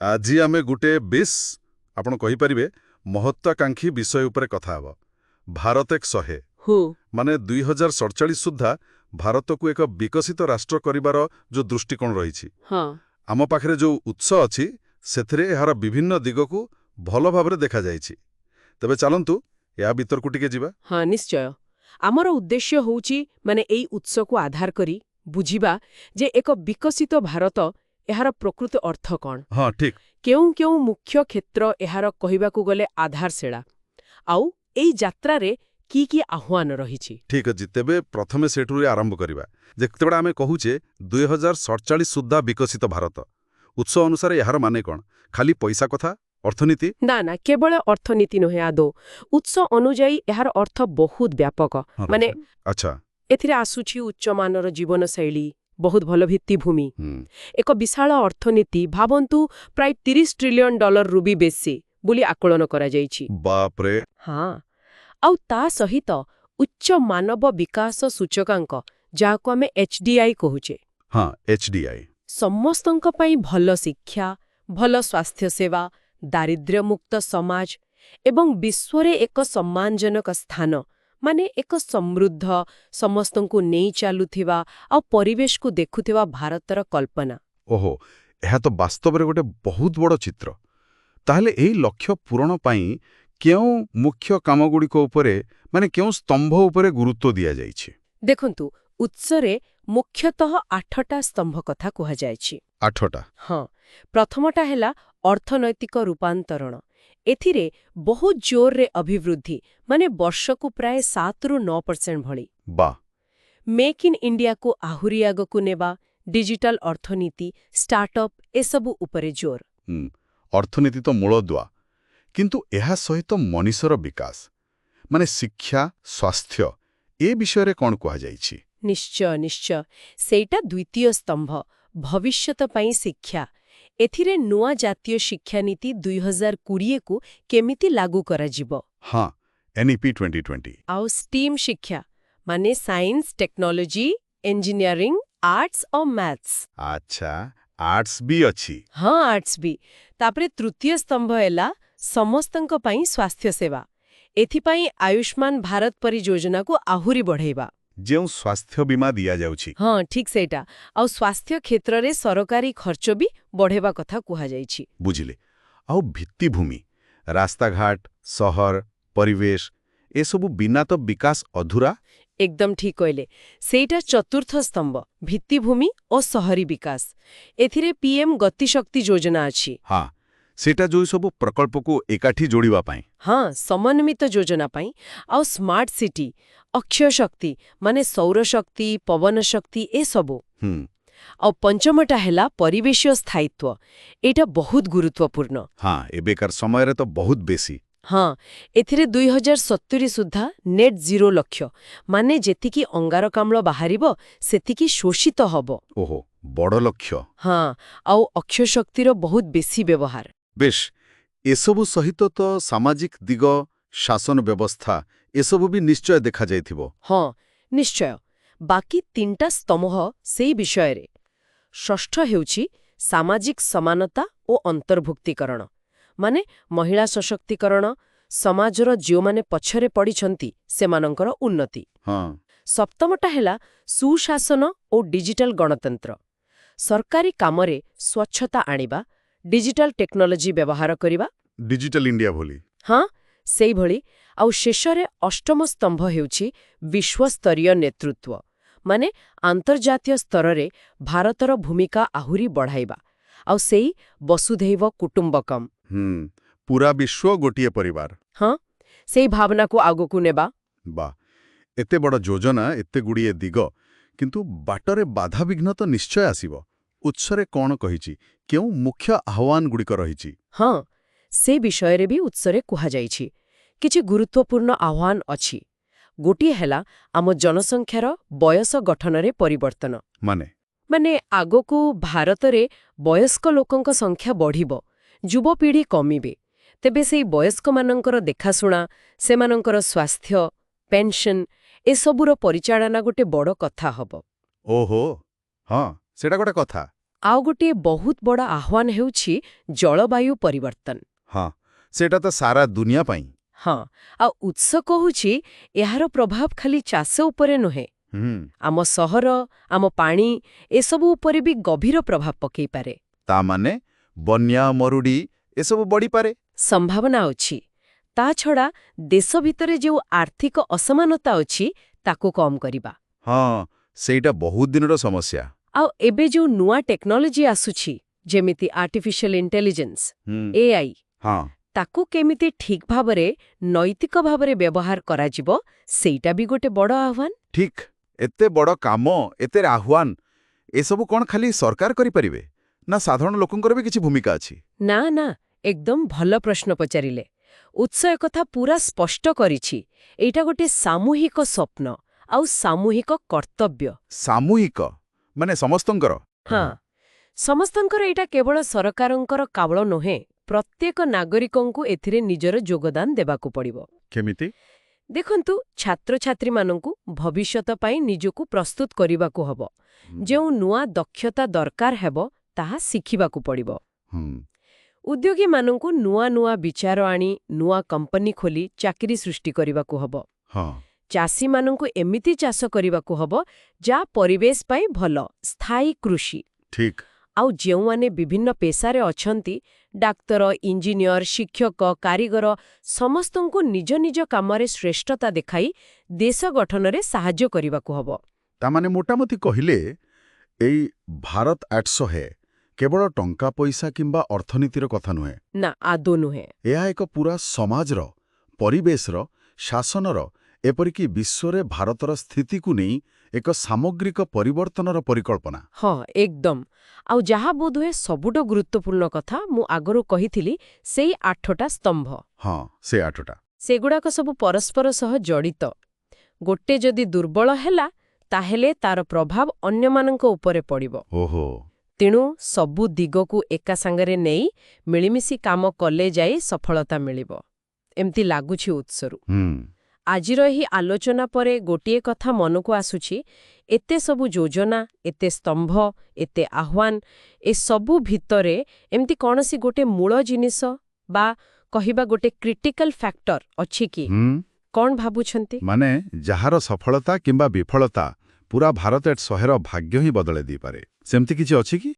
ଆଜି ଆମେ ଗୋଟେ ବେଶ, ଆପଣ କହିପାରିବେ, ମହତ୍ୱାକାଂକ୍ଷୀ ବିଷୟ ଉପରେ କଥା ହେବ। ଭାରତ 100 ମାନେ 2047 ସୁଦ୍ଧା ଭାରତକୁ ଏକ ବିକଶିତ ରାଷ୍ଟ୍ର କରିବାର ଯୋଉ ଦୃଷ୍ଟିକୋଣ ରହିଛି, ଆମ ପାଖରେ ଯୋଉ ଉତ୍ସ ଅଛି, ସେଥିରେ ଏହାର ବିଭିନ୍ନ ଦିଗକୁ ଭଲ ଭାବରେ ଦେଖାଯାଇଛି। ତେବେ ଚାଲନ୍ତୁ, ଏହା ଭିତରକୁ ଟିକେ ଯିବା। ହଁ, ନିଶ୍ଚୟ। ଆମର ଉଦ୍ଦେଶ୍ୟ ହେଉଛି, ମାନେ ଏଇ ଉତ୍ସକୁ ଆଧାର କରି ବୁଝିବା ଯେ ଏକ ବିକଶିତ ଭାରତ, ଏହାର ପ୍ରକୃତ ଅର୍ଥ କ'ଣ, ହଁ ଠିକ୍ କେଉଁ କେଉଁ ମୁଖ୍ୟ କ୍ଷେତ୍ର ଏହାର କହିବାକୁ ଗଲେ ଆଧାରଶିଳା, ଆଉ ଏଇ ଯାତ୍ରାରେ କି କି ଆହ୍ୱାନ ରହିଛି। ଠିକ୍ ଅଛି, ତେବେ ପ୍ରଥମେ ସେଠୁ ଆରମ୍ଭ କରିବା। ଯେତେବେଳେ ଆମେ କହୁଛେ 2047 ସୁଦ୍ଧା ବିକଶିତ ଭାରତ, ଉତ୍ସ ଅନୁସାରେ ଏହାର ମାନେ କ'ଣ? ଖାଲି ପଇସା କଥା, ଅର୍ଥନୀତି? ନା ନା, କେବଳ ଅର୍ଥନୀତି ନୁହେଁ ଆଦୌ। ଉତ୍ସ ଅନୁଯାୟୀ ଏହାର ଅର୍ଥ ବହୁତ ବ୍ୟାପକ। ମାନେ ଏଥିରେ ଆସୁଛି ଉଚ୍ଚମାନର ଜୀବନଶୈଳୀ, ବହୁତ ଭଲ ଭିତ୍ତିଭୂମି, ଏକ ବିଶାଳ ଅର୍ଥନୀତି, ଭାବନ୍ତୁ ପ୍ରାୟ 30 ଟ୍ରିଲିୟନ ଡଲାରରୁ ବି ବେଶୀ ବୋଲି ଆକଳନ କରାଯାଇଛି। ବାପରେ! ହଁ, ଆଉ ତା ସହିତ ଉଚ୍ଚ ମାନବ ବିକାଶ ସୂଚକାଙ୍କ, ଯାହାକୁ ଆମେ ଏଚଡିଆଇ କହୁଛେ। ହଁ, ଏଚଡିଆଇ। ସମସ୍ତଙ୍କ ପାଇଁ ଭଲ ଶିକ୍ଷା, ଭଲ ସ୍ୱାସ୍ଥ୍ୟସେବା, ଦାରିଦ୍ର୍ୟମୁକ୍ତ ସମାଜ ଏବଂ ବିଶ୍ୱରେ ଏକ ସମ୍ମାନଜନକ ସ୍ଥାନ, ମାନେ ଏକ ସମୃଦ୍ଧ, ସମସ୍ତଙ୍କୁ ନେଇ ଚାଲୁଥିବା ଆଉ ପରିବେଶକୁ ଦେଖୁଥିବା ଭାରତର କଳ୍ପନା। ଓହୋ, ଏହା ତ ବାସ୍ତବରେ ଗୋଟେ ବହୁତ ବଡ଼ ଚିତ୍ର। ତାହେଲେ ଏହି ଲକ୍ଷ୍ୟ ପୂରଣ ପାଇଁ କେଉଁ ମୁଖ୍ୟ କାମଗୁଡ଼ିକ ଉପରେ, ମାନେ କେଉଁ ସ୍ତମ୍ଭ ଉପରେ ଗୁରୁତ୍ୱ ଦିଆଯାଇଛି? ଦେଖନ୍ତୁ, ଉତ୍ସରେ ମୁଖ୍ୟତଃ 8ଟା ସ୍ତମ୍ଭ କଥା କୁହାଯାଇଛି। 8ଟା? ହଁ। ପ୍ରଥମଟା ହେଲା ଅର୍ଥନୈତିକ ରୂପାନ୍ତରଣ। ଏଥିରେ ବହୁତ ଜୋରରେ ଅଭିବୃଦ୍ଧି, ମାନେ ବର୍ଷକୁ ପ୍ରାୟ 7ରୁ 9% ଭଳି। ମେକ୍ ଇନ୍ ଇଣ୍ଡିଆକୁ ଆହୁରି ଆଗକୁ ନେବା, ଡିଜିଟାଲ ଅର୍ଥନୀତି, ଷ୍ଟାର୍ଟଅପ୍, ଏସବୁ ଉପରେ ଜୋର। ଅର୍ଥନୀତି ତ ମୂଳଦୁଆ, କିନ୍ତୁ ଏହା ସହିତ ମଣିଷର ବିକାଶ, ମାନେ ଶିକ୍ଷା, ସ୍ୱାସ୍ଥ୍ୟ, ଏ ବିଷୟରେ କ'ଣ କୁହାଯାଇଛି? ନିଶ୍ଚୟ। ସେଇଟା ଦ୍ୱିତୀୟ ସ୍ତମ୍ଭ, ଭବିଷ୍ୟତ ପାଇଁ ଶିକ୍ଷା। ଏଥିରେ ନୂଆ ଜାତୀୟ ଶିକ୍ଷାନୀତି 2020କୁ କେମିତି ଲାଗୁ କରାଯିବ, ହଁ, ଏନ୍ଇପି 2020। ଆଉ ଷ୍ଟିମ୍ ଶିକ୍ଷା, ମାନେ ସାଇନ୍ସ, ଟେକ୍ନୋଲୋଜି, ଇଞ୍ଜିନିୟରିଂ, ଆର୍ଟସ ଓ ମ୍ୟାଥ୍ସ। ଆଚ୍ଛା, ଆର୍ଟସ ବି ଅଛି। ହଁ, ଆର୍ଟସ ବି। ତାପରେ ତୃତୀୟ ସ୍ତମ୍ଭ ହେଲା ସମସ୍ତଙ୍କ ପାଇଁ ସ୍ୱାସ୍ଥ୍ୟସେବା। ଏଥିପାଇଁ ଆୟୁଷ୍ମାନ ଭାରତ ପରି ଯୋଜନାକୁ ଆହୁରି ବଢ଼େଇବା। ଯେଉଁ ସ୍ୱାସ୍ଥ୍ୟ ବୀମା ଦିଆଯାଉଛି। ହଁ, ଠିକ୍ ସେଇଟା। ଆଉ ସ୍ୱାସ୍ଥ୍ୟ କ୍ଷେତ୍ରରେ ସରକାରୀ ଖର୍ଚ୍ଚ ବି ବଢ଼େଇବା କଥା କୁହାଯାଇଛି। ବୁଝିଲେ। ଆଉ ଭିତ୍ତିଭୂମି, ରାସ୍ତାଘାଟ, ସହର, ପରିବେଶ, ଏସବୁ ବିନା ତ ବିକାଶ ଅଧୁରା। ଏକଦମ ଠିକ୍ କହିଲେ। ସେଇଟା ଚତୁର୍ଥ ସ୍ତମ୍ଭ, ଭିତ୍ତିଭୂମି ଓ ସହରୀ ବିକାଶ। ଏଥିରେ ପିଏମ୍ ଗତିଶକ୍ତି ଯୋଜନା ଅଛି। ହଁ, ସେଇଟା ଯୋଉ ସବୁ ପ୍ରକଳ୍ପକୁ ଏକାଠି ଯୋଡ଼ିବା ପାଇଁ। ହଁ, ସମନ୍ୱିତ ଯୋଜନା ପାଇଁ। ଆଉ ସ୍ମାର୍ଟ ସିଟି, ଅକ୍ଷୟ ଶକ୍ତି, ମାନେ ସୌରଶକ୍ତି, ପବନ ଶକ୍ତି, ଏସବୁ। ଆଉ ପଞ୍ଚମଟା ହେଲା ପରିବେଶୀୟ ସ୍ଥାୟିତ୍ୱ। ଏଇଟା ବହୁତ ଗୁରୁତ୍ୱପୂର୍ଣ୍ଣ। ହଁ, ଏବେକାର ସମୟରେ ତ ବହୁତ ବେଶୀ। ହଁ, ଏଥିରେ 2070 ସୁଦ୍ଧା ନେଟ୍ ଜିରୋ ଲକ୍ଷ୍ୟ, ମାନେ ଯେତିକି ଅଙ୍ଗାରକାମ୍ଳ ବାହାରିବ, ସେତିକି ଶୋଷିତ ହବ। ଓହୋ, ବଡ଼ ଲକ୍ଷ୍ୟ। ହଁ, ଆଉ ଅକ୍ଷୟ ଶକ୍ତିର ବହୁତ ବେଶୀ ବ୍ୟବହାର। ବେଶ, ଏସବୁ ସହିତ ତ ସାମାଜିକ ଦିଗ, ଶାସନ ବ୍ୟବସ୍ଥା, ଏସବୁ ବି ନିଶ୍ଚୟ ଦେଖାଯାଇଥିବ। ହଁ, ନିଶ୍ଚୟ। ବାକି ତିନିଟା ସ୍ତମ୍ଭ ସେଇ ବିଷୟରେ। ଷଷ୍ଠ ହେଉଛି ସାମାଜିକ ସମାନତା ଓ ଅନ୍ତର୍ଭୁକ୍ତୀକରଣ, ମାନେ ମହିଳା ସଶକ୍ତିକରଣ, ସମାଜର ଯେଉଁମାନେ ପଛରେ ପଡ଼ିଛନ୍ତି, ସେମାନଙ୍କର ଉନ୍ନତି। ସପ୍ତମଟା ହେଲା ସୁଶାସନ ଓ ଡିଜିଟାଲ ଗଣତନ୍ତ୍ର। ସରକାରୀ କାମରେ ସ୍ୱଚ୍ଛତା ଆଣିବା, ଡିଜିଟାଲ ଟେକ୍ନୋଲୋଜି ବ୍ୟବହାର କରିବା। ଡିଜିଟାଲ ଇଣ୍ଡିଆ ଭଳି। ହଁ, ସେଇଭଳି। ଆଉ ଶେଷରେ ଅଷ୍ଟମ ସ୍ତମ୍ଭ ହେଉଛି ବିଶ୍ୱସ୍ତରୀୟ ନେତୃତ୍ୱ, ମାନେ ଆନ୍ତର୍ଜାତୀୟ ସ୍ତରରେ ଭାରତର ଭୂମିକା ଆହୁରି ବଢ଼ାଇବା ଆଉ ସେଇ ବସୁଧୈବ କୁଟୁମ୍ବକମ୍। ପୁରା ବିଶ୍ୱ ଗୋଟିଏ ପରିବାର। ହଁ, ସେଇ ଭାବନାକୁ ଆଗକୁ ନେବା। ବା, ଏତେ ବଡ଼ ଯୋଜନା, ଏତେ ଗୁଡ଼ିଏ ଦିଗ, କିନ୍ତୁ ବାଟରେ ବାଧାବିଘ୍ନ ତ ନିଶ୍ଚୟ ଆସିବ। ଉତ୍ସରେ କ'ଣ କହିଛି? କେଉଁ ମୁଖ୍ୟ ଆହ୍ୱାନଗୁଡ଼ିକ ରହିଛି? ହଁ, ସେ ବିଷୟରେ ବି ଉତ୍ସରେ କୁହାଯାଇଛି। କିଛି ଗୁରୁତ୍ୱପୂର୍ଣ୍ଣ ଆହ୍ୱାନ ଅଛି। ଗୋଟିଏ ହେଲା ଆମ ଜନସଂଖ୍ୟାର ବୟସ ଗଠନରେ ପରିବର୍ତ୍ତନ। ମାନେ? ମାନେ ଆଗକୁ ଭାରତରେ ବୟସ୍କ ଲୋକଙ୍କ ସଂଖ୍ୟା ବଢ଼ିବ, ଯୁବପିଢ଼ି କମିବେ। ତେବେ ସେଇ ବୟସ୍କମାନଙ୍କର ଦେଖାଶୁଣା, ସେମାନଙ୍କର ସ୍ୱାସ୍ଥ୍ୟ, ପେନସନ୍, ଏସବୁର ପରିଚାଳନା ଗୋଟେ ବଡ଼ କଥା ହବ। ଓହୋ, ହଁ, ସେଇଟା ଗୋଟେ କଥା। ଆଉ ଗୋଟିଏ ବହୁତ ବଡ଼ ଆହ୍ୱାନ ହେଉଛି ଜଳବାୟୁ ପରିବର୍ତ୍ତନ। ହଁ, ସେଇଟା ତ ସାରା ଦୁନିଆ ପାଇଁ। ହଁ, ଆଉ ଉତ୍ସ କହୁଛି ଏହାର ପ୍ରଭାବ ଖାଲି ଚାଷ ଉପରେ ନୁହେଁ, ଆମ ସହର, ଆମ ପାଣି, ଏସବୁ ଉପରେ ବି ଗଭୀର ପ୍ରଭାବ ପକେଇପାରେ। ତା ମାନେ ବନ୍ୟା, ମରୁଡ଼ି ଏସବୁ ବଢ଼ିପାରେ। ସମ୍ଭାବନା ଅଛି। ତା ଛଡ଼ା ଦେଶ ଭିତରେ ଯେଉଁ ଆର୍ଥିକ ଅସମାନତା ଅଛି ତାକୁ କମ୍ କରିବା। ହଁ, ସେଇଟା ବହୁତ ଦିନର ସମସ୍ୟା। ଆଉ ଏବେ ଯେଉଁ ନୂଆ ଟେକ୍ନୋଲୋଜି ଆସୁଛି, ଯେମିତି ଆର୍ଟିଫିସିଆଲ ଇଣ୍ଟେଲିଜେନ୍ସ, ଏଆଇ, ତାକୁ କେମିତି ଠିକ୍ ଭାବରେ, ନୈତିକ ଭାବରେ ବ୍ୟବହାର କରାଯିବ, ସେଇଟା ବି ଗୋଟେ ବଡ଼ ଆହ୍ୱାନ। ଠିକ୍। ଏତେ ବଡ଼ କାମ, ଏତେ ଆହ୍ୱାନ, ଏସବୁ କ'ଣ ଖାଲି ସରକାର କରିପାରିବେ ନା ସାଧାରଣ ଲୋକଙ୍କର ବି କିଛି ଭୂମିକା ଅଛି? ନା ନା, ଏକଦମ ଭଲ ପ୍ରଶ୍ନ ପଚାରିଲେ। ଉତ୍ସ ଏକଥା ପୁରା ସ୍ପଷ୍ଟ କରିଛି। ଏଇଟା ଗୋଟେ ସାମୂହିକ ସ୍ୱପ୍ନ ଆଉ ସାମୂହିକ କର୍ତ୍ତବ୍ୟ। ସାମୂହିକ ମାନେ ସମସ୍ତଙ୍କର? ହଁ, ସମସ୍ତଙ୍କର। ଏଇଟା କେବଳ ସରକାରଙ୍କର କାମ ନୁହେଁ। ପ୍ରତ୍ୟେକ ନାଗରିକଙ୍କୁ ଏଥିରେ ନିଜର ଯୋଗଦାନ ଦେବାକୁ ପଡ଼ିବ। କେମିତି? ଦେଖନ୍ତୁ, ଛାତ୍ରଛାତ୍ରୀମାନଙ୍କୁ ଭବିଷ୍ୟତ ପାଇଁ ନିଜକୁ ପ୍ରସ୍ତୁତ କରିବାକୁ ହବ। ଯେଉଁ ନୂଆ ଦକ୍ଷତା ଦରକାର ହେବ ତାହା ଶିଖିବାକୁ ପଡ଼ିବ। ଉଦ୍ୟୋଗୀମାନଙ୍କୁ ନୂଆ ନୂଆ ବିଚାର ଆଣି ନୂଆ କମ୍ପାନୀ ଖୋଲି ଚାକିରି ସୃଷ୍ଟି କରିବାକୁ ହବ। ଚାଷୀମାନଙ୍କୁ ଏମିତି ଚାଷ କରିବାକୁ ହବ ଯାହା ପରିବେଶ ପାଇଁ ଭଲ, ସ୍ଥାୟୀ କୃଷି। ଆଉ ଯେଉଁମାନେ ବିଭିନ୍ନ ପେସାରେ ଅଛନ୍ତି, ଡାକ୍ତର, ଇଞ୍ଜିନିୟର, ଶିକ୍ଷକ, କାରିଗର, ସମସ୍ତଙ୍କୁ ନିଜ ନିଜ କାମରେ ଶ୍ରେଷ୍ଠତା ଦେଖାଇ ଦେଶ ଗଠନରେ ସାହାଯ୍ୟ କରିବାକୁ ହବ। ତା ମାନେ ମୋଟାମୋଟି କହିଲେ ଏଇ ଭାରତ 800 କେବଳ ଟଙ୍କା ପଇସା କିମ୍ବା ଅର୍ଥନୀତିର କଥା ନୁହେଁ। ନା, ଆଦୌ ନୁହେଁ। ଏହା ଏକ ପୁରା ସମାଜର, ପରିବେଶର, ଶାସନର, ଏପରିକି ବିଶ୍ୱରେ ଭାରତର ସ୍ଥିତିକୁ ନେଇ ଏକ ସାମଗ୍ରିକ ପରିବର୍ତ୍ତନର ପରିକଳ୍ପନା। ହଁ, ଏକଦମ। ଆଉ ଯାହା ବୋଧହୁଏ ସବୁଠୁ ଗୁରୁତ୍ୱପୂର୍ଣ୍ଣ କଥା, ମୁଁ ଆଗରୁ କହିଥିଲି ସେଇ 8ଟା ସ୍ତମ୍ଭ। ହଁ, ସେ 8ଟା। ସେଗୁଡ଼ାକ ସବୁ ପରସ୍ପର ସହ ଜଡ଼ିତ। ଗୋଟେ ଯଦି ଦୁର୍ବଳ ହେଲା, ତାହେଲେ ତାର ପ୍ରଭାବ ଅନ୍ୟମାନଙ୍କ ଉପରେ ପଡ଼ିବ। ତେଣୁ ସବୁ ଦିଗକୁ ଏକା ସାଙ୍ଗରେ ନେଇ ମିଳିମିଶି କାମ କଲେ ଯାଇ ସଫଳତା ମିଳିବ, ଏମିତି ଲାଗୁଛି ଉତ୍ସରୁ। ଆଜିର ଏହି ଆଲୋଚନା ପରେ ଗୋଟିଏ କଥା ମନକୁ ଆସୁଛି। ଏତେ ସବୁ ଯୋଜନା, ଏତେ ସ୍ତମ୍ଭ, ଏତେ ଆହ୍ୱାନ, ଏସବୁ ଭିତରେ ଏମିତି କୌଣସି ଗୋଟେ ମୂଳ ଜିନିଷ ବା କହିବା ଗୋଟେ କ୍ରିଟିକାଲ ଫ୍ୟାକ୍ଟର ଅଛି କି? କଣ ଭାବୁଛନ୍ତି? ମାନେ ଯାହାର ସଫଳତା କିମ୍ବା ବିଫଳତା ପୁରା ଭାରତ 800ର ଭାଗ୍ୟ ହିଁ ବଦଳାଇ ଦେଇପାରେ, ସେମିତି କିଛି ଅଛି କି?